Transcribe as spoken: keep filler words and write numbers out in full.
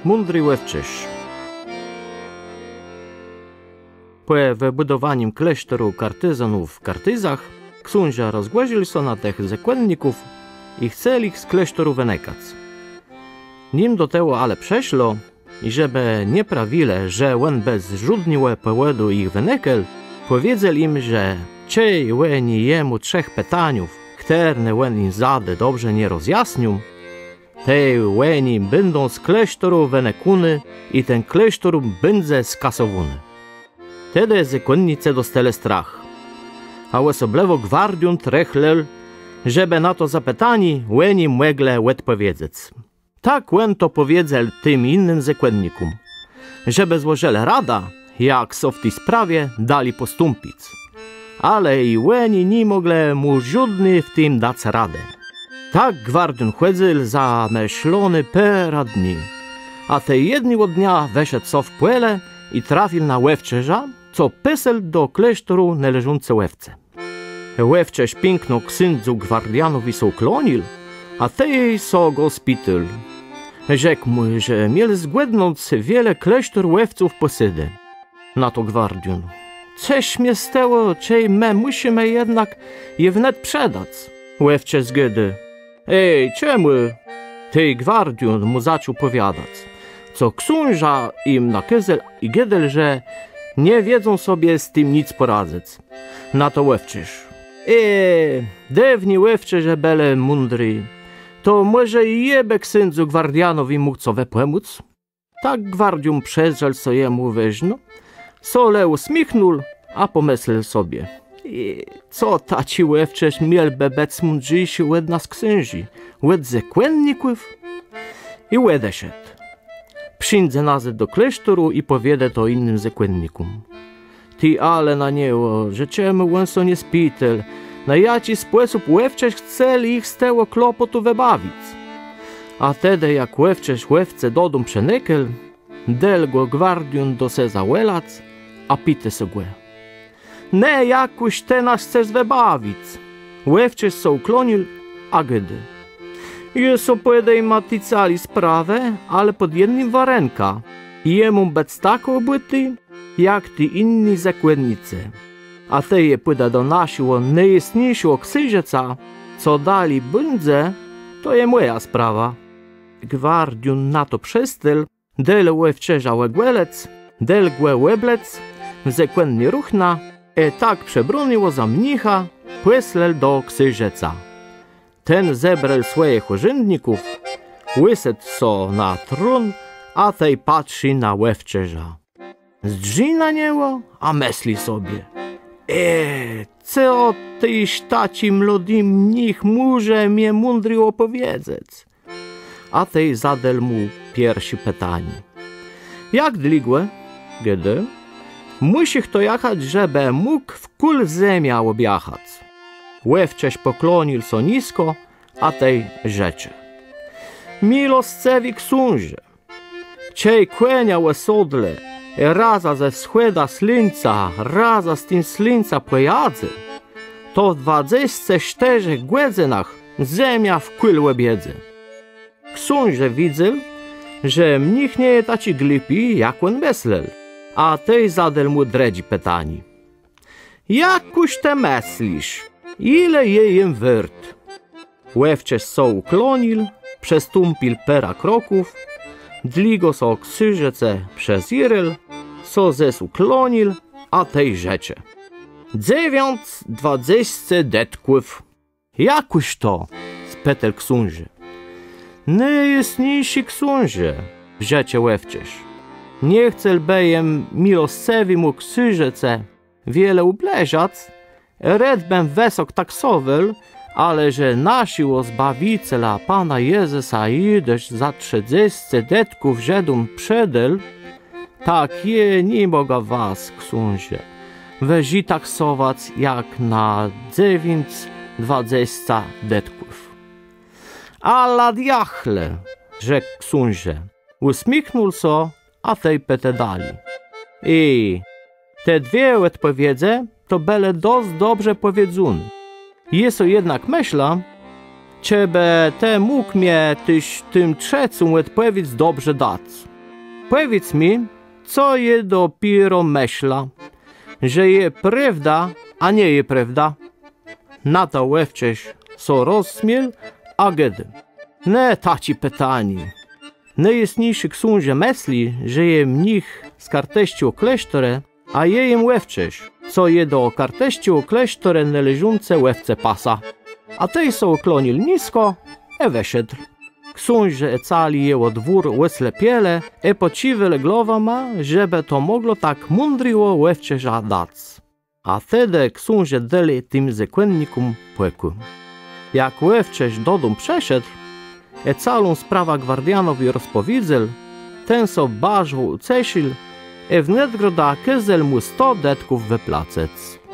Mądri òwczôrz. Pò wëbùdowanim klôsztoru kartëzanów w Kartuzach ksążã rozgòrził sã na tëch zôkònników i chcôł jich z klôsztoru wënëkac. Nim do tegò ale przëszło, i żebë nie prawilë, że òn bez żódnégò pòwòdu jich wënëkôł, pòwiedzôł jim, że czej òni jemù trzech pitaniów, chtërne òn jim zadô, dobrze nie rozjasnią, tej òni bãdą z klôsztoru wënëkóny i ten klôsztór bãdze skasowóny. Tedë zôkònnicë dostelë strach. A òsoblëwò gwardión rëchlił, żebë na to zapëtanié òni mòglë òdpòwiedzec. Tak òn to pòwiedzôł tim jinym zôkònnikóm, żebë złożëlë radã, jak sã w ti sprawie dali pòstąpic. Ale i òni ni mòglë mù żódny w tim dac radë. Tak gwardión chòdzył zamëszlony pôrã dni, a tej jednégò dnia wëszedł so w pòle i trafił na òwczôrza, co pasł do klôsztoru nôleżącé òwce. Òwczôrz piãkno ksãdzu gwardiónowi sã ùklónił, a tej sã gò spitôł. Rzekł mù, że miôł zgòdnąc, wiele klôsztór òwców pòsôdô. Na to gwardión: Cëż mie z tegò, czej më mùszimë jednak je wnet przedac? Òwczôrz gôdô: Ej, czemù? Tej gwardión mù zaczął pòwiadac, co ksążã jim nakôzôł, i gôdôł, że nie wiedzą sobie z tim nic pòradzëc. Na to òwczôrz: Ej, dôwni òwczôrze bëlë mądri, to mòże i jô bë ksãdzu gwardiónowi mógł co wëpòmòc? Tak gwardión przëzdrzôł sã jemù wëżno, sã le ùsmiéchnął, a pòmëslôł sobie: I co taczi òwczôrz miôłbë bëc mądrzészi òd nas ksãżi, òd zôkònników? I òdeszedł. Przińdze nazôd do klôsztoru i pòwiedzôł to jinym zôkònnikóm. Ti ale na niegò, że czemù òn sã nie spitôł, na jaczi spòsób òwczôrz chce jich z tegò klopòtu wëbawic. A tedë, jak òwczôrz òwce do dóm przënëkôł, dôł gò gwardión do se zawòłac, a pitô sã gò: Në, jakùż të nas chcesz wëbawic? Òwczôrz sã ùklónił, a gôdô: Jô sã pòdejmã ti całi sprawë, ale pòd jednym warënkã. Jô móm bëc tak òbùti, jak ti jiny zôkònnicë. A tej jô pùdã do naszégò nôjistniészégò ksãżëca, co dali bãdze, to je mòja sprawa. Gwardión na to przëstôł, dôł òwczôrza ògòlëc, dôł gò òblec w zôkònné ruchna, i tak przebrónégò za mnicha pòsłôł do ksãżëca. Ten zebrôł swòjich ùrzãdników, ùsôdł sã na trón, a tej patrzi na òwczôrza. Zdrzi na niegò, a mësli sobie: E, co téż taczi młodi mnich mòże mie mądrégò pòwiedzec? A tej zadôł mù pierszé pitanié. Jak długò, gôdô, mùszi chto jachac, żebë mógł wkół zemiã òbjachac? Òwczôrz pòklónił sã niskò, a tej rzecze: Miloscëwi ksążë, czej kònia òsodlë i razã ze wschòdã słuńca, razã z tim słuńcã pòjadze, to w dwadzesce sztërzech gòdzënach zemia wkół òbjedze. Ksążã widzôł, że mnich nie je taczi głupi, jak òn mëslôł, a tej zadôł mù drëdżé pitanié. Jakùż të mëslisz, ile jô jem wôrt? Òwczôrz sã ùklónił, przestąpił pôrã kroków, długò sã ksążëce przezérôł, sã zôs ùklónił, a tej rzecze: Dzewiãc dwadzesce dëtków. Jakùż to? Spitôł ksążã. Nôjistniészi ksążã, rzecze òwczôrz, nie chcôłbë jem miloscëwémù ksążëce wiele ùblëżac, rôd bëm wësok taksowôł, ale że naszégò Zbawicela, Pana Jezësa, jidôsz za trzëdzescë dëtków Żëdóm przedôł, tak jô ni mògã was, ksążã, wëżi taksowac jak na dzewiãc dwadzesce dëtków. A la diachle, rzekł ksążã, ùsmiéchnął sã, a tej pitô dali. I te dwie òdpòwiedzë to bëłë dosc dobrze pòwiedzóné. Jô so jednak mëszlã, czë bë të mógł mie téż tã trzecą òdpòwiédz dobrze dac. Pòwiédz mie, co jô dopiérze mëszlã, że je prôwda, a nie je prôwda. Na to òwczôrz sã rozsmiôł, a gôdô: Në, taczé pitanié. Nôjistniészô ksążã mësli, że je mnich z kartësczégò klôsztoru, a jô jem òwczôrz, co jôdã kartësczégò klôsztoru nôleżącé òwce pasã. A tej sã klonił niskò ë wëszedł. Ksążã ë całi jegò dwór òslepielë ë pòcziwelë głowama, żebë to mògło tak mądrégò òwczôrza dac. A tedë ksążã dôlë tim zakònnikóm pòkù. Jak òwczôrz dodóm przëszedł ë całą sprawã gwardianowi rozpòwiedzôł, ten sã baro ùcesził ë w nôdgrodã kôzôł mù sto dëtków wëpłacëc.